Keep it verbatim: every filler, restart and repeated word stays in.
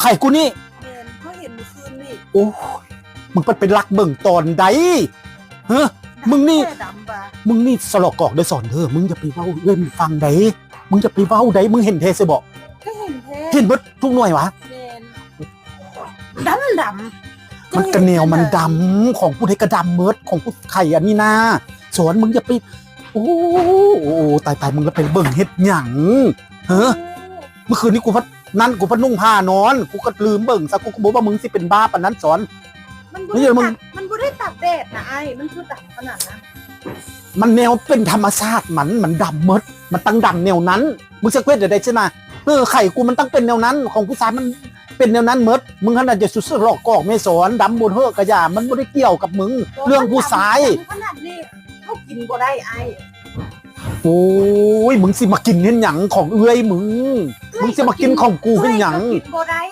ไข่กูนี่ แม่นเขาเห็นเมื่อคืนนี่ โอ้ย มึงไปไปลักเบิ่งตอนใดเฮ้อ มึงนี่ แค่ดำปะ มึงนี่สลอกกอกเด้อสอนเด้อ มึงอย่าไปเว้าเล่นฟังใด มึงอย่าไปเว้าใด มึงเห็นแท้ใช่บ่ ก็เห็นแท้ เห็นเบิดทุกหน่วยวะ แม่นดำดำ มันกระแนวมันดำของผู้ใดกระดำเมิดของผู้ไข่อันนี้นาสอนมึงอย่าไป โอ้โอ้ตายตายมึงแล้วไปเบิ่งเฮ็ดหยังเฮ้อ เมื่อคืนนี้กูพัดนั่นกูพัดนุ่งผ้านอน กูก็ลืมเบิ่งซะ กูก็บอกว่ามึงสิเป็นบ้าปานนั้นสอน มัน นี่ บ่ได้ มึง ตากมันบ่ได้ตากแดดนะไอ้มันคือดำขนาดนั้น มันแนวเป็นธรรมชาติมันมันดำเมิด มันตั้งดำแนวนั้น มึงสังเกตได้ใช่ไหมเออไข่กูมันตั้งเป็นแนวนั้น ของผู้ชายมันเป็นแนวนั้นเมิด มึงขนาดจะสุดสลอกกอกไม่สอนดำบนเฮอะกระยามันไม่ได้เกี่ยวกับมึง เรื่องผู้ชาย ขนาดนี้เขากินบ่ได้ไอ้ โอ้ยมึงสิมากินเห็นหยังของเอื้อยมึง มึงสิมากินของกูเห็นหยัง กินบ่ได้